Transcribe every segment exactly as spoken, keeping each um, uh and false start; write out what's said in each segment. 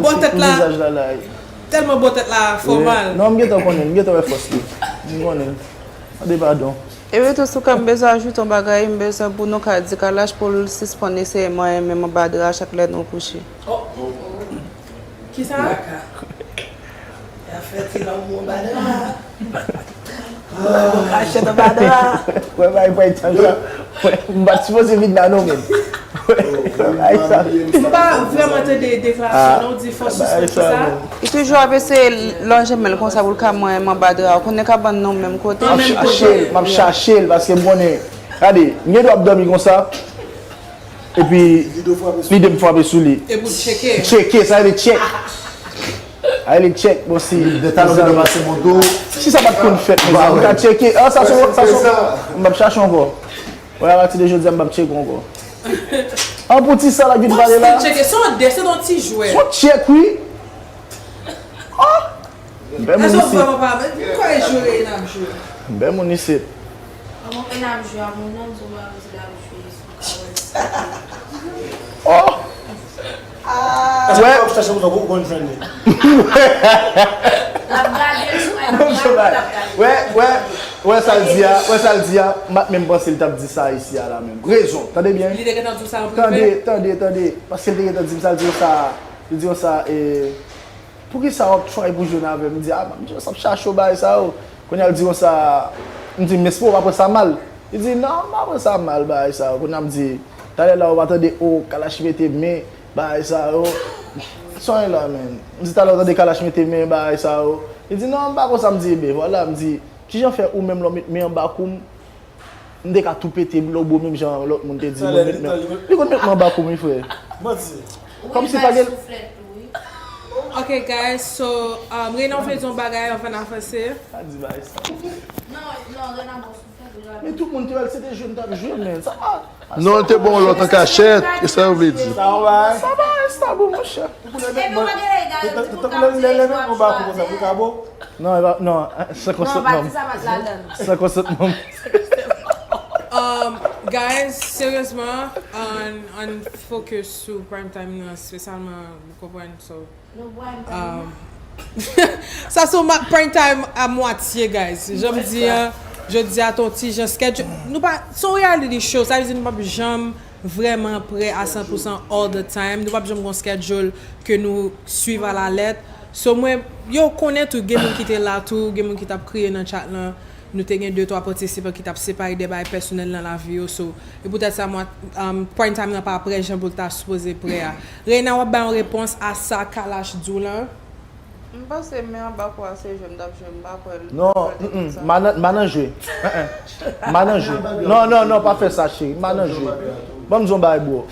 Bò tèt la. Pou vizaj la la. Tèlman bò tèt la fè w mal. Non, m gentan konnen, m gentan wè fòs li. M konnen. Mande padon. Epi tou, si w ka, m bezwen ajoute yon bagay, m bezwen pou nou ka di Kalash pou l sispann eseye manyen menm anba dra chak lè nou kouche. Oh. Kisa? Kaka. Y ap fè ti lanmou anba dra. Lanmou kachèt anba dra. Wè, bay, bay, tan sa. Wè, m pa t sipoze vin la non, men. Wè, bay, sa. M pa vrèman tande deklarasyon nan, ou di fòs sispann kisa? Li toujou ap eseye lonje men l konsa pou l ka manyen m anba dra. Ou konnen kabann nou menm kote. M ap chache l, m ap chache l, paske m konnen. Gade, m gen dwa ap dòmi konsa. Epi, lide m frape sou li. Epi w tcheke. Tcheke, sa rele tchèk. Sa rele tchèk, bon, si. Talon ki pase moto. Si sa pa t konn fèt konsa, m ka tcheke. Ah, sa se, sa se, m p ap chache ankò. Wè, apati de jodi a, m p ap tcheke ankò. An pou ti sa la k vin pale la. Tcheke, se yon dè, se yon ti jwèt. Se yon tchèk, wi. Ah! M bè moun isit. Èske w vrèman pa, men, kwa e jwe, e n ap jwe. M bè moun isit. Kòman e n ap jwe a, moun nan di w pa di l ap jwe sou kawòs. Oh! Ah! Èske w ap chache moun sa pou w konn jwenn li? L ap gade l sou Instagram. Wè, wè, wè sa l di a, wè sa l di a, m pa t menm panse l t ap di sa isi a la menm. Rezon, tande byen. Li te gentan di w sa an prive? Tande, tande, tande. Paske l te gentan di m sa, l di w sa, li di w sa, e, Poukisa w ap try pou jwenn avè m? M di, ah, m ap chache w bagay sa yo. Kounye a l di konsa, m di, m espere w pa pran sa mal. Li di, non, m pa pran sa mal bagay sa yo. Kounye a m di, talè la ou pa tande, o, Kalash mete men, bagay sa yo. Sonye la, men. M di, talè ou tande Kalash mete men, bagay sa yo. Li di, non, m pa konsa. M di, ebyen, vwala, m di, kijan fè ou menm lè w met men anba kou m, M te ka tou pete lobo menm jan lòt moun te di moun met men. Li konn met men anba kou m, wi, frè. Manti. Kòmsi pa gen. Ok, guys, so, um, Renan vle di yon bagay anvan n avanse. Pa di bagay sa. Men tout moun te wè l, se te jwe n t ap jwe, men sa pa. Non, l te ba w lòt an kachèt, e sa yo vle di. Sa pa, sa pa bon, monchè. Epi w pa gen lè egal, ti moun k ap di, non, e pa, non, san konsantman m. San konsantman m. Um, guys, seryezman, ann, ann focus sou prime time nan, espesyalman, ou konprann, so, um, sa se yon prime time a mwatye, guys. Jan m di an, jodi a, ton ti jan schedule. Nou pa, se yon reality show, sa vle di nou p ap janm vrèman prè a san pou san all the time. Nou p ap janm gon schedule ke nou swiv a la lèt. So, mwen, yo konnen tou, gen moun ki te la tou, gen moun ki t ap kriye nan chat lan. Nou te gen de twa patisipan ki t ap separe de bagay pèsonèl nan lavi yo. So, e poutèt sa, mwen, um, prime time nan pa prè jan pou l ta sipoze prè a. Reina, w ap bay yon repons a sa Kalash di w lan? M panse men anba kou a se jwe m t ap jwe, m pa kwè l. Non, mm, mm, m pa nan, m pa nan jwe. Mm, mm. M pa nan jwe. Non, non, non, pa fè sa, cheri. M pa nan jwe. Ban m di yon bagay, bro.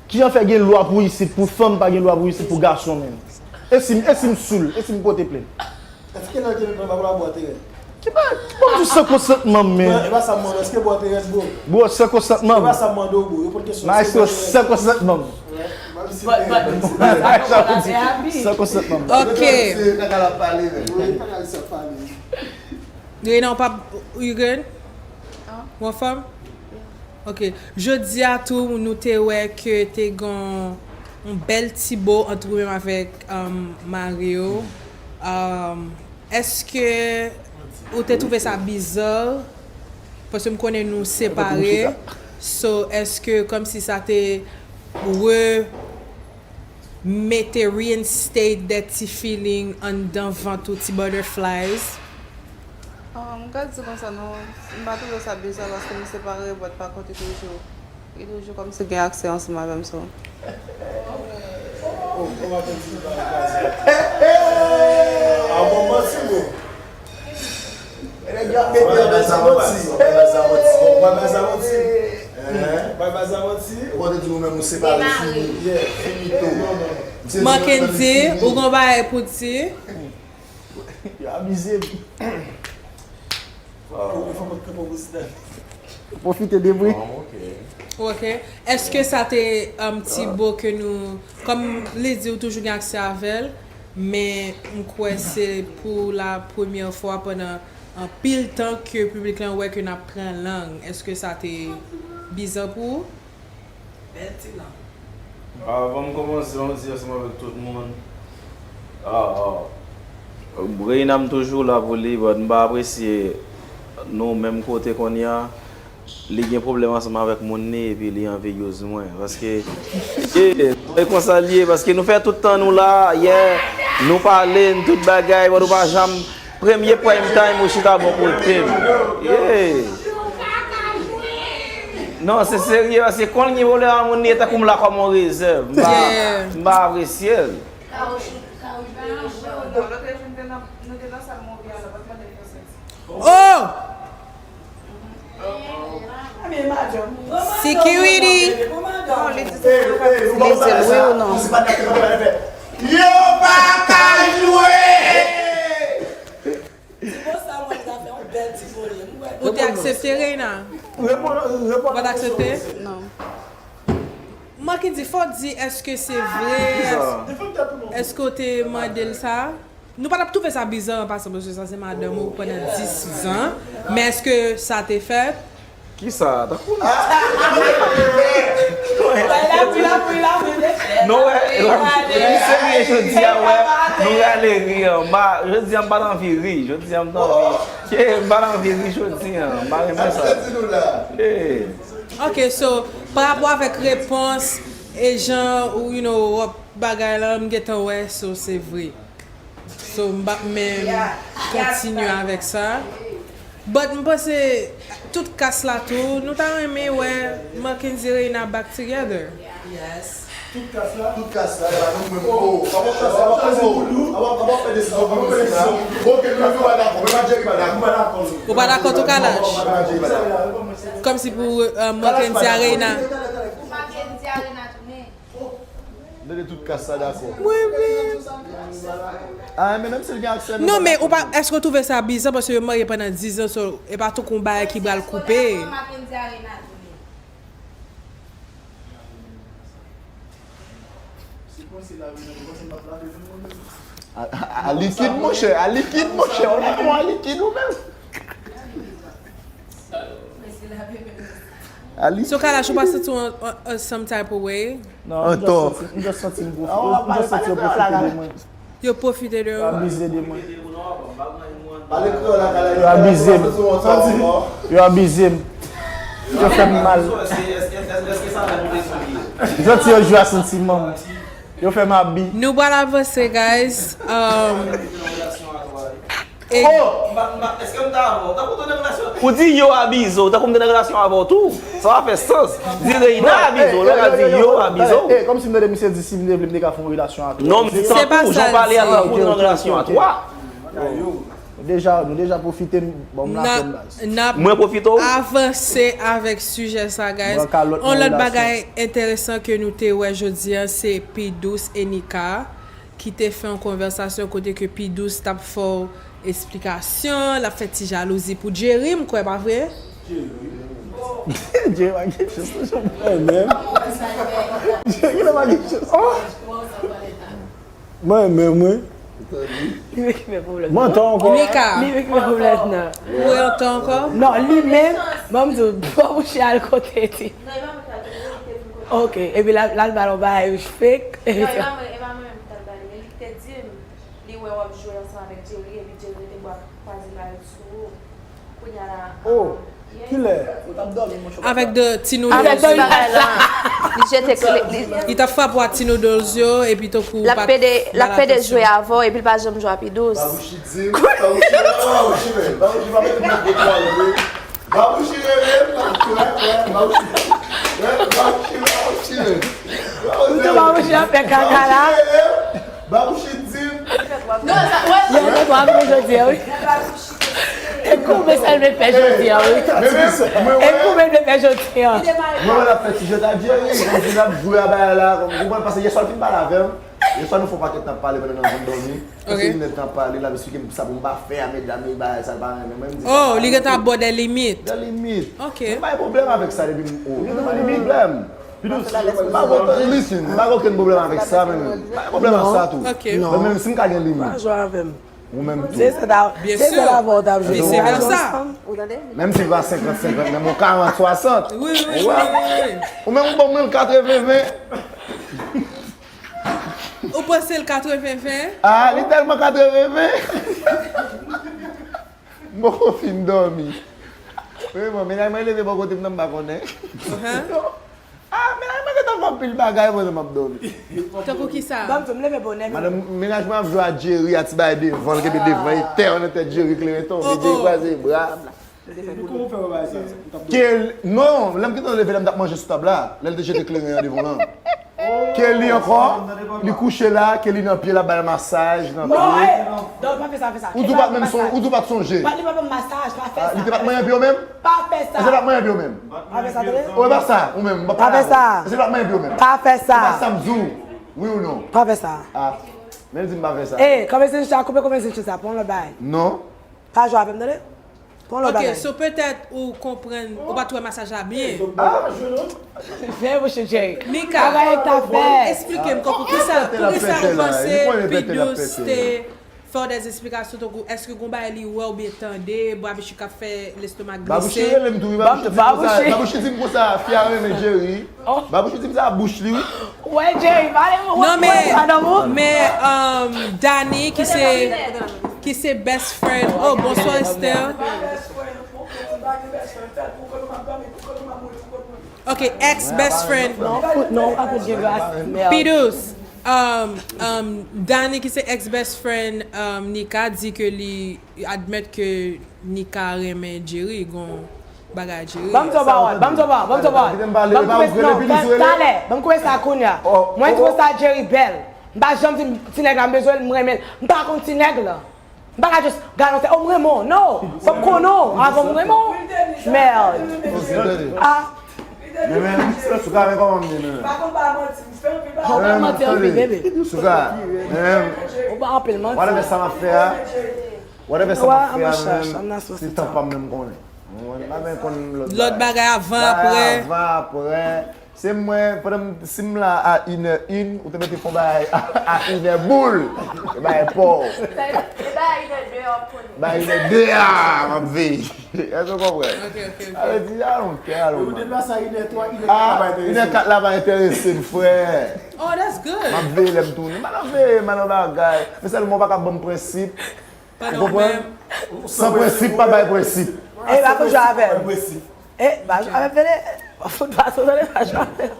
Kijan fè gen lwa pou isit, pou fanm pa gen lwa pou isit, pou gason menm? E si, e si m soul, e si m pote plent? Èske lè l te met men anba kou l ap bwè teren? Ki pa, ki pa di san konsantman m, men. E pa sa m mande w, èske bwè teren, bro? Bro, san konsantman m. E pa sa m mande w, bro. Yo pote kesyon. Maestro, san konsantman m. Wè, m ap site. Sa vle di, san konsantman m. Ok. Se kaka l ap pale, men. Wi, kaka l ap pale. Renan, w p ap, you good? Ou anfòm? Ok. Jodi a tou, nou te wè ke te gen yon bèl ti bo ant ou menm avèk, um, Mario. Um, èske ou te twouve sa biza? Paske m konnen nou separe. So, èske kòmsi sa te re mete, reinstate that ti feeling anndan vant ou, ti butterflies? Ah, m ka di konsa, non, m pa twouve sa biza paske nou separe, but pa kont li toujou, li toujou kòmsi gen aksè ansanm avè m, so. Oh, oh, maten di pa kraze. Ah, bon, manti, bro. Nèg yo ap mete yo nan ti manti. Bay baz la manti. Bay baz la manti. Ou konn di ou menm ou separe, fini. Yeah. Fini tou. Mackendy, ou gon bagay pou di? Yo abize m. Pwofite de bri. Ok. Èske sa te, um, ti bo ke nou, kòm li di ou toujou gen aksè avè l, men m kwè se pou la premyè fwa pandan anpil tan ke piblik lan wè ke n ap pran lang. Èske sa te biza pou ou? Bèl ti lang. Avan m kòmanse, m di ansanm avèk tout moun, Reina, m toujou la pou li, but m pa apresye nou menm kote kounye a. Li gen pwoblèm ansanm avèk moun li, epi li anvi use mwen. Paske, yeah, e konsa l ye, paske nou fè tout tan nou la, yeah, nou pale, n tout bagay, but ou pa janm, premye prime time ou chita bò kote m. Yeah. Non, se serye, paske kon l gen pwoblèm ak moun li, e tankou m la kòm yon rezèv. M pa, yeah, m pa apresye l. Oh! Security! Li di l wi ou non? Yo pa ka jwe! Ti mo sa mwen ta fè yon bèl ti mo ye. Ou te aksepte, Reina? Ou pa t aksepte? Non. Mackendy, fò w di, èske se vre? Èske w te mande l sa? Nou pa t ap twouve sa biza an pasan, paske sa se madanm ou pandan dis zan. Men èske sa te fèt? Kisa? Tankou non, wè, li serye jodi a, wè, nou rale ri an. M pa, jodi a, m pa t anvi ri. Jodi a, m t anvi, yeah, m pa t anvi ri jodi a. M pa renmen sa. Yeah. Ok, so, pa rapò avèk repons e jan ou, you know, w ap bagay la, m gentan wè, so, se vre. So, m p ap menm kontinye avèk sa. But m panse tout kas la tou, nou ta renmen wè Mackendy Reina back together. Yes. Tout kas la, tout kas la, e pa nou menm. Oh, pa fè sa, pa fè sa. Pa fè desizyon pou nou sa. Ok, nou pa dakò, men pa Jerry pa dakò. Ou pa dakò tou, Kalash? Kòmsi pou, euh, Mackendy a Reina. Mackendy a Reina tounen. Mete tout kas la dakò. Mwen menm. Ah, men menm si l gen aksè, non, men ou pa, èske w twouve sa bizan paske yo marye pandan dis zan, so, e pa tankou yon bagay ki pral koupe. A, a, a likid, monchè, a likid, monchè, ou la pran a likid ou menm. Ali. So, Kalash, ou pa santi w an, an, an some type of way? Non, m just santi, m just santi m pwofi-, m just santi yo pwofite de mwen. Yo pwofite de ou? Yo abize de mwen. Yo abize m. Yo abize m. Yo fè m mal. M santi yo jwe a santiman m. Yo fè m abi. Nou pral avanse, guys. Um, e oh! M pa, m pa, èske m ta avè w? Tankou w te nan relasyon avè m. Ou di yo abize w, tankou m te nan relasyon avè w tou. Sa pa fè sans. Di Reina abize w, lè w ka di yo abize w. Kòmsi m tande misye di si m te vle m te ka fè yon relasyon ak ou. Non, m di tankou jan w pale a, tankou nou nan relasyon a twa. Nou deja, nou deja pwofite m, bon, m la fè m baz. N ap, n ap avanse avèk sijè sa, guys. On lòt bagay enteresan ke nou te wè jodi a, se P Douce e Nika ki te fè yon konvèsasyon kote ke P Douce t ap fè w esplikasyon, l ap fè ti jalouzi pou Jerry, m kwè, pa vre? Jerry pa gen chans non, Jean. Jerry pa gen chans. Mwen menm, wi. Li vin ki fè pwoblèm nan. Mwen antan ankò. Nika. Li vin ki fè pwoblèm nan. Ou wè antan ankò? Non, li menm, ban m di w, babouche al kote ti. Ok, epi l al, l al ba l yon bagay fake. Non, e pa mwen, e pa mwen menm ki t al ba li, men li te di m, li wè w ap jwe ansanm avèk Jerry, epi Jerry te bwa pwazen la sou ou. Kounye a la, oh, kilè? Avèk de ti noodles. Avèk de ti bagay la. Li jete kle, li, li t ap frape w ak ti noodles yo, epi tankou l ap pede, l ap pede jwe avè w, epi l pa janm jwe a P Douce. Babouchi di m, Babouchi, Babouchi, men, Babouchi pa mete m nan gwo twal vre. Babouchi rele m, Babouchi, wè, wè, Babouchi. Wè, Babouchi, Babouchi, men. Ou tou Babouchi ap fè kaka la. Babouchi rele m, Babouchi di m. Non, sa, wè, sa. Yo, nou twa vre jodi a, wi. E koumen sa l vle fè jodi a, wi. E koumen l vle fè jodi a. Mwen wè l ap fè ti jwèt ak Jerry, kòmsi l ap jwe a bagay la, ou konprann, paske yèswa l fin pale avè m. Yèswa nou fè yon pakèt n ap pale pandan n anvi dòmi. Paske li nèt n ap pale, l ap esplike m sa pou m pa fè a, medam, e bagay sa l pa renmen. Mwen, m di sa. Oh, li gentan ap bò dè limit. Dè limit. Ok. Mwen pa gen pwoblèm avèk sa depi m, oh, mwen pa gen pwoblèm. Pi nou, m pa gen okenn, listen, m pa gen okenn pwoblèm avèk sa, men m pa gen pwoblèm ak sa tou. Ok. Mwen menm, si m ka gen limit. Pa jwe avè m. Ou menm tou. Se sa ta, se sa ta fè w t ap jwe. Byen si. Vice versa. Ou tande? Menm si l pa senkant senkant, men bon karant swasant. Wi, wi, wi, wi. Ou menm ou ban mwen katreven ven. Ou panse l katreven ven? Ah, li tèlman katreven ven. M poko fin dòmi. Wi, bon, mennaj mwen leve bò kote m nan, m pa konnen. Ah, mennaj mwen gentan fè anpil bagay pandan m ap dòmi. Tankou kisa? Ban m di w, m leve bonè. Madanm, mennaj mwen ap jwe a Jerry, a ti bagay devan, l kenbe devan, e tè nan tèt Jerry, kleren tonbe, Jerry kwaze bra. Epi kòman w fè wè bagay sa? Ou t ap dòmi? Ke l, non, lè m gentan leve, lè m t ap manje sou tab la, lè l te jete kleren an devan lan. Ke li ankò, li kouche la, ke li nan pye, l ap ba l masaj nan Non, pye. eh, non, pa fè sa, fè sa. Ou tou pa t menm son, ou tou pa t sonje. Li pa ban m masaj, pa fè sa. Li te pa t manyen pye w menm? Pa fè sa. Èske l pa t manyen pye w menm? Pa fè sa, tande? Ou e pa sa, ou menm, m pa Pa fè sa. Èske l pa t manyen pye w menm? Pa fè sa. Se pa sa m di w. Wi ou non? Pa fè sa. Ah, men l di m pa fè sa. Eh, kòman se sa, koupe kòman se sa, pa yon lòt bagay. Non. Pa jwe avè m, tande? Pa yon lòt Ok, bagay. So petèt ou konprann, ou pa t wè masaj la byen. Fè bouch ou, Jerry. Mika, Travay ta fè. Esplike m kòman, poukisa, poukisa ou panse Pidous te fè w dèz esplikasyon tankou èske gon bagay li wè oubyen tande, Babouchi k ap fè lestomak glise? Babouchi rele m tou, wi, Babouchi di m konsa, Babouchi di m konsa, fi a renmen Jerry. Babouchi di m sa a bouch li, wi. Wè, Jerry, pale m. Non, men, men um, Dani ki se ki se best friend. Oh, bonswa Esther. Ok, ex best friend. Non, fout non, pa fout gen gras. Merde. Pidous. Um, um, Dani ki se ex best friend um, Nika di ke li admèt ke Nika renmen Jerry, gon bagay Jerry. Ban m di w pawòl, ban m di w pawòl, ban m di w pawòl. Ban m koupe non, talè, ban m koupe sa kounye a. Mwen di konsa Jerry bèl. M pa janm di ti nèg la m bezwen l, m renmen l. M pa konn ti nèg la. M pa ka just gade yon tèt, oh, m renmen w. No! Fò m konnen w avan m renmen w. Merde. Ah. Men men, Souka, men kòman m ye, men men. Ou pa manti anpil, bebe. Souka, men men. Ou pa anpil manti. Whatever sa m ap fè a. Whatever sa m ap fè a, men men. Se tan pa m menm konnen. Lòt bagay avan, apre. Avan, apre. Se mwen, pandan si m la a inè in, ou te mete fon bagay a inè boul. E bagay pa w. E bagay inè de a w ap konnen. Bagay inè de a, m ap veye. Èske w konprann? Ok, ok, ok. Sa vle di, I don't care, I don't mind. Ou te la sa inè twa, inè kat la pa enterese. Inè kat la pa enterese m, frè. Oh, that's good. M ap veye lè m tounen. M pa nan veye, m pa nan bagay. Men sèlman w pa ka ban m prensip. Ou konprann? San prensip, pa bay prensip. E pa fouti avè m. E pa jwe avè m, tande. Fout pa sou, tande, pa jwe avè m.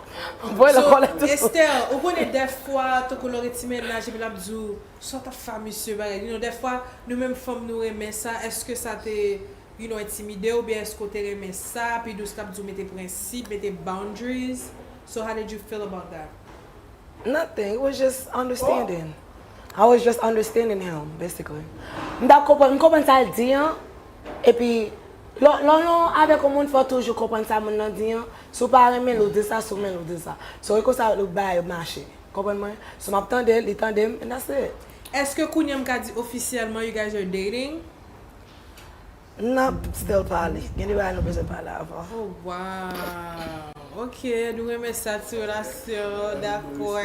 Voye l an kòlè tou. Esther, ou konnen dèfwa, tankou lè w gen ti mennaj, epi l ap di w, sa w t ap fè a misye, bagay. You know, dèfwa, nou menm fanm, nou renmen sa. Èske sa te, you know, entimide w, oubyen èske w te renmen sa? Pidous k ap di w mete prensip, mete boundaries. So, how did you feel about that? Nothing. It was just understanding. I was just understanding him, basically. M t ap konprann, m konprann sa l di an. Epi, lè lè w avèk yon moun, fò w toujou konprann sa moun nan di an. Si w pa renmen l, ou di sa, si w renmen l, ou di sa. So, e konsa bagay yo mache. Konprann mwen? So, m ap tande l, li tande m, and that's it. Èske kounye a m ka di ofisyèlman you guys are dating? N ap still pale. Gen de bagay nou bezwen pale avan. Oh, wow. Ok, nou renmen sa ti relasyon, dakò.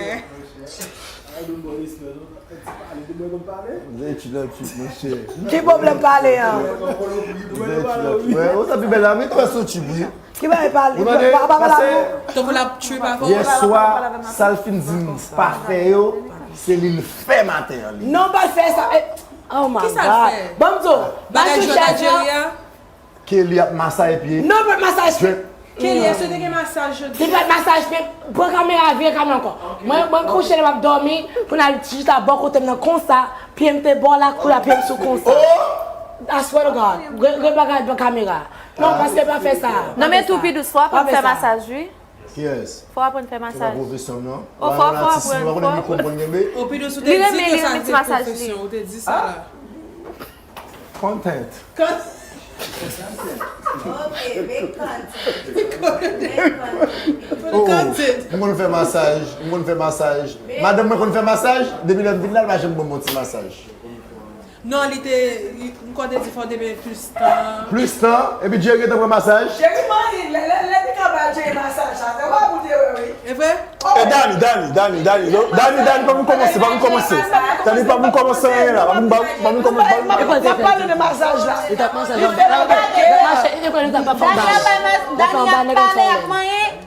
Zay tchip nan tchip, monchè. Ki pwoblèm pale an? Zay tchip nan tchip. Wè, ou sa pi bèl la, men twò sou tchip, wi. Ki bagay pale? Ou tande? Pa pa pale Pase avan. Tankou l ap tchip avè w. Yèswa, sa l fin di m pa fè yo, se li l fè maten an li. Non, pa fè sa. Eh, oh my God. Kisa l fè? Ban m di w. Bagay jwèt a Jerry a? Ke li ap masaj pye. Non, pa masaj pye. Kelly, èske te gen masaj jodi? Li pa t masaj pye. Pran kamera, vire kamera ankò. Mwen, mwen kouche, lè m ap dòmi, pou n al chita bò kote m nan konsa, pye m te bò la, kou la, pye m sou konsa. I swear to God. Gen gen bagay devan kamera. Non, paske pa fè sa. Non, men tou pi dous, fò w aprann fè masaj, wi. Kiyès? Fò w aprann fè Se pa masaj. Pwofesyon m, non. Oh, fò, fò w aprann, fò. Ou pi dous, ou te Li di renmen, ke li sa renmen se ti masaj pwofesyon, li. Ou te di sa la. Content. Ok, big content. Oh, m konn fè masaj, m konn fè masaj. Madanm mwen konn fè masaj, depi lè m vin la, l pa janm ban m yon ti masaj. Non, li te, li, m kwè te di fò w te mete plis tan. Plis tan, epi Jerry gentan pran masaj. Jerry manyen, lè lè lè li ka ba Jerry masaj la, se w ap ou te wè, wi. E vre? E Dani, Dani, Dani, Dani, Dani, Dani, pa pou kòmanse, pa pou kòmanse. Dani, pa pou kòmanse anyen la, pa pou, pa pou kòmanse. N ap pale de masaj la. Li t ap masaj. Li t ap masaj. Li t ap masaj. Li t ap masaj. Li t ap masaj. Li t ap masaj. Li t ap masaj.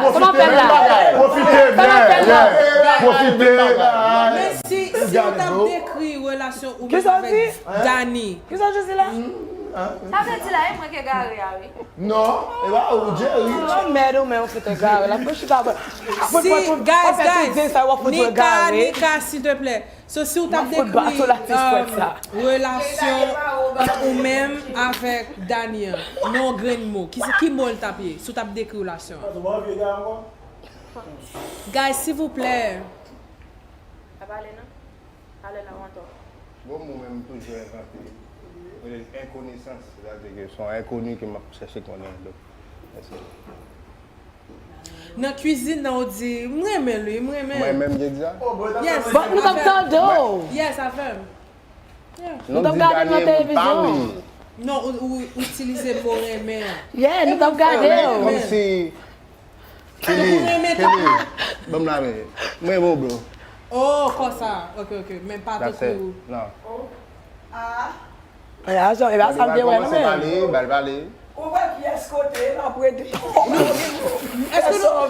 Sa m ap fè la? Sa m ap fè la? Pwofite, Sa m ap fè la? Pwofite. Men si, si w t ap dekri relasyon ou menm avèk Dani. Kisa w jezi la? Sa vle di la, e mwen ki egare a, wi. Non, e pa ou, Jerry. Ou mèd ou men ou fout egare la. Mwen chita bò. Apre Si, pou guys, w fè tout guys, zen sa w ap fout ou Nika, egare. Nika, silteplè. So, si w t ap Mwen fout bato dekri la ti fwèt sa. um, relasyon ou menm avèk Dani an, nan yon grenn mo, ki, ki mo l t ap ye? Si w t ap dekri relasyon an. Guys, silvouplè. Pa pale non. Pale la w antò. Bon, mwen menm toujou envante. Mwen enkonesans, sètadi ke se yon enkoni ke m ap chèche konnen. Donk, mèsi. Nan kwizin nan ou di, m renmen li, m renmen. Mwen menm ki di sa? Yes. Bon, nou t ap tande w. Yes, avè m. Nou t ap gade nan televizyon. Non, ou, ou itilize mo renmen an. Yeah, nou t ap gade w. Kòmsi Kelly, Kelly, ban m la men. Mwen bon, bro. Oh, konsa. Ok, ok. Men pa That's it. Tankou. Non. A, E a sa, e a sa m te wè nan men. Bal pale. Ou wè pyès kote l ap rete. Èske nou,